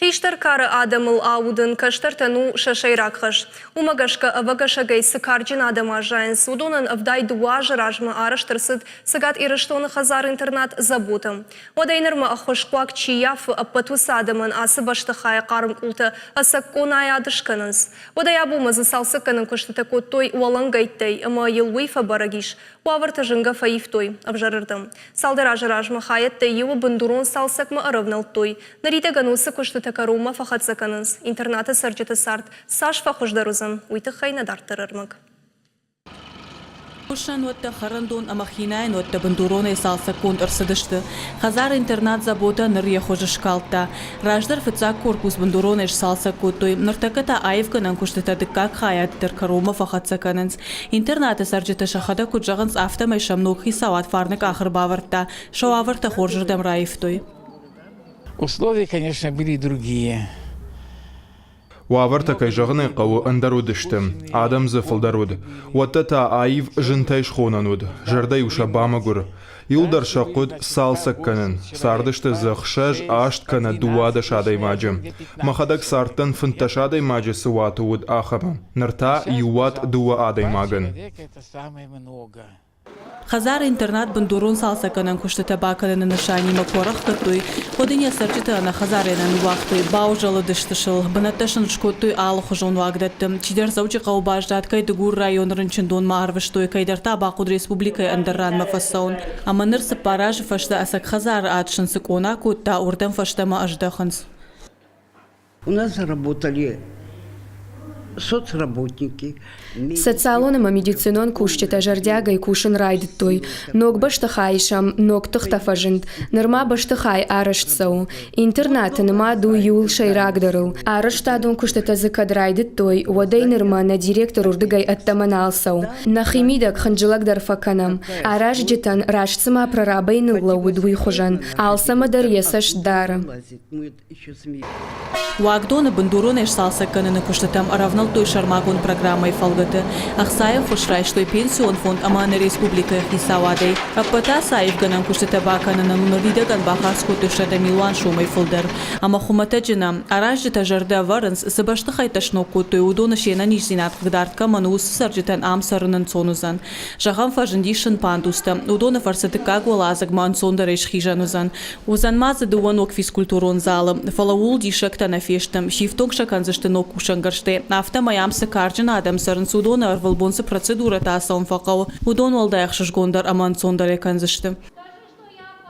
Хистӕр кары адӕмыл аудын кӕстӕртӕн у сӕ сӕйраг хӕс. Уымӕ гӕсгӕ ӕвӕгӕсӕгӕй цы карджын адӕм аззайынц, уыдонӕн 72 азы размӕ арӕзт ӕрцыд Цӕгат Ирыстоны хӕдзар-интернат Забота. Уӕдӕй нырмӕ ӕххуысхъуаг чи ййафы, ӕппӕт уыцы адӕмӕн ацы бӕстыхайы хъарм къултӕ ӕцӕг къонайы ад скӕнынц. Уӕдӕй абонмӕ дзы цалцӕггӕнӕн куыстытӕ кодтой уӕлӕнгӕйттӕй ӕмӕ йыл уый фӕбӕрӕг ис. Уавӕртӕ зынгӕ фӕивтой ӕвзӕрырдӕм. Цалдӕр азы размӕ хайӕдтӕй иуы бындурон цалцӕгмӕ ӕрӕвнӕлдтой. Ныридӕгӕн уыцы куыстытӕ кӕронмӕ фӕхӕццӕ кӕнынц. Интернаты цӕрджыты цард цас фӕхуыздӕр уыдзӕн, уый тыххӕй нӕ дарддӕр ӕрмӕг. Хуыссӕнуӕттӕ, хӕрӕндон ӕмӕ хинайӕнуӕттӕ бындуронӕй цалцӕггонд ӕрцыдысты. Хӕдзар-интернат Забота ныр йӕ хуыз скалдта. Раздӕр фыццаг корпус бындуронӕй сцалцӕг кодтой, ныртӕккӕ та аивгӕнӕн куыстытӕ дыккаг хайад дӕр кӕронмӕ фӕхӕццӕ кӕнынц. Интернаты цӕрджытӕ сӕхӕдӕг куыд зӕгъынц, афтӕмӕй сӕм ног хицауад фарны къах ӕрбавӕрдта, сӕ уавӕртӕ хорзырдӕм раивтой. Условия, конечно, были другие. Уавӕртӕ, кӕй зӕгъын ӕй хъӕуы, ӕндӕр уыдысты, адӕм дзы фылдӕр уыд. Уӕттӕ та аив зынтӕй схонӕн уыд, зӕрдӕ-иу сӕ бамӕгуыр. Иуылдӕр сӕ хъуыд цалцӕг кӕнын. Цардысты дзы ӕхсӕз, аст кӕнӕ 12 адӕймаджы. Мӕхӕдӕг цардтӕн 15 адӕймаджы цы уаты уыд, ахӕмы. Ныр та иу уат дыууӕ адӕймагӕн. Хӕдзар-интернат бындурон цалцӕггӕнӕн куыстытӕ бакӕныны нысанимӕ куы ӕрӕхгӕдтой, уӕд ын йӕ цӕрджытӕ ӕнӕхӕдзарӕй нӕ ныууагътой, баузӕлыдысты сыл, бынӕттӕ сын скодтой алыхуызон уагдӕтты. Чидӕр Дзӕуджыхъӕуы баздад, кӕй Дыгуры районы рынчындонмӕ арвыстой, кӕйдӕр та бахъуыд республикӕйы ӕндӕр ранмӕ фӕцӕуын. Ӕмӕ ныр цыппар азы фӕстӕ ӕцӕг хӕдзары ад сын цы къона кодта, уырдӕм фӕстӕмӕ ӕздӕхынц. У нас работали соцработники. Социалон ӕмӕ медицинон кусджытӕ зӕрдиагӕй кусын райдыдтой. Ног бӕстыхайы сӕм ног тыхтӕ фӕзынд. Нырма бӕстыхай арӕзт цӕуы. Интернаты нымад у иуыл сӕйрагдӕрыл. Арӕзтадон куыстытӕ дзы кӕд райдыдтой, уӕдӕй нырмӕ нӕ директор уырдыгӕй ӕддӕмӕ нал цӕуы. Нӕхимидӕг хынджылӕг дӕр фӕкӕнӕм. Аразджытӕн раст цыма прорабӕй ныллӕууыд, уый хуызӕн. Алцӕмӕ дӕр йӕ цӕст дары. Уагдоны бындуронӕй сцалцӕг кӕныны куыстытӕм ӕрӕвнӕлдтой сӕрмагонд программӕйы фӕлгӕты. Ӕхцайы ӕххуыс райстой Пенсион фонд ӕмӕ нӕ республикӕйы хицауадӕй. Ӕппӕт ацы аивгӕнӕн куыстытӕ бакӕнынӕн ныридӕгӕн бахардз кодтой 100 милуан сомӕй фылдӕр. Ӕмӕ хуымӕтӕджы нӕ. Аразджытӕ зӕрдӕ ӕвӕрынц, цы бӕстыхӕйттӕ сног кодтой, уыдоны се нӕниздзинад хъыгдард кӕмӕн у, уыцы цӕрджытӕн ам цӕрын ӕнцон уыдзӕн. Зӕгъӕм, фӕзындис сын пандустӕ. Уыдоны фӕрцы дыккаг уӕладзыгмӕ ӕнцондӕрӕй схизӕн уыдзӕн. Уыдзӕн ма дзы дыууӕ ног физкультурон залы, фӕлӕ ууыл диссӕгтӕ нӕ фесты. Сифтонг сӕ кӕндзысты ног кусӕнгӕрзтӕй. Афтӕмӕй ам цы карджын адӕм цӕрынц, уыдоны ӕрвылбон цы процедурӕтӕ ацӕуын фӕхъӕуы, уыдон уӕлдай ӕхсызгондӕр ӕмӕ ӕнцондӕрӕй кӕндзысты.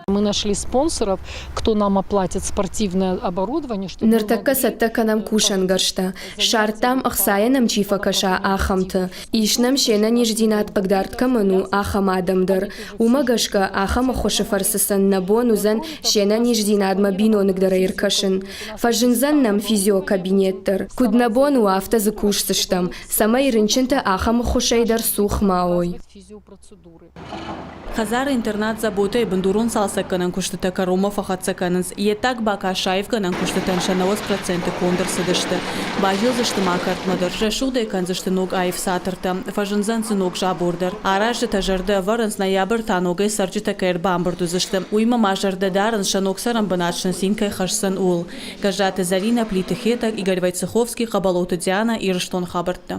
Мы нашли спонсоров, кто нам оплатит спортивное оборудование. Ныртӕккӕ цӕттӕ кӕнӕм кусӕнгӕрзтӕ. Ссардтам, ӕхцайӕ нӕм чи фӕкӕса, ахӕмты. Ис нӕм се нӕниздзинад хъыгдард кӕмӕн у, ахӕм адӕм дӕр. Уымӕ гӕсгӕ ахӕм ӕххуысы фӕрцы сын нӕ бон уыдзӕн се нӕниздзинадмӕ биноныгдӕрӕй ӕркӕсын. Фӕзындзӕн нӕм физиокабинет дӕр. Куыд нӕ бон у, афтӕ дзы кусдзыстӕм, цӕмӕй рынчынтӕ ахӕм ӕххуысӕй дӕр цух ма уой. Хӕдзары-интернат Забота-йы бындурон цалцӕггӕнӕн куыстытӕ кӕронмӕ фӕхӕццӕ кӕнынц. Йе ддаг бакаст саивгӕнӕн куыстытӕн сӕ 90% конд ӕрцыдысты. Базилдзысты ма кӕртмӕ дӕр, срӕсугъд ӕй кӕндзысты ног аив цатыртӕ, фӕзындзӕн дзы ног забор дӕр. Аразджытӕ зӕрдӕ ӕвӕрынц, ноябрь та ногӕй цӕрджытӕ кӕй ӕрбамбырд уыдзысты. Уыимӕ ма зӕрдӕ дарынц, сӕ ног цӕрӕнбынат сын цин кӕй хӕсдзӕн, ууыл. Гӕззаты Зӕринӕ, Плиты Хетӕг, Игорь Войцеховский, Хъӕбӕлоты Дианӕ, Ирыстоны хабӕрттӕ.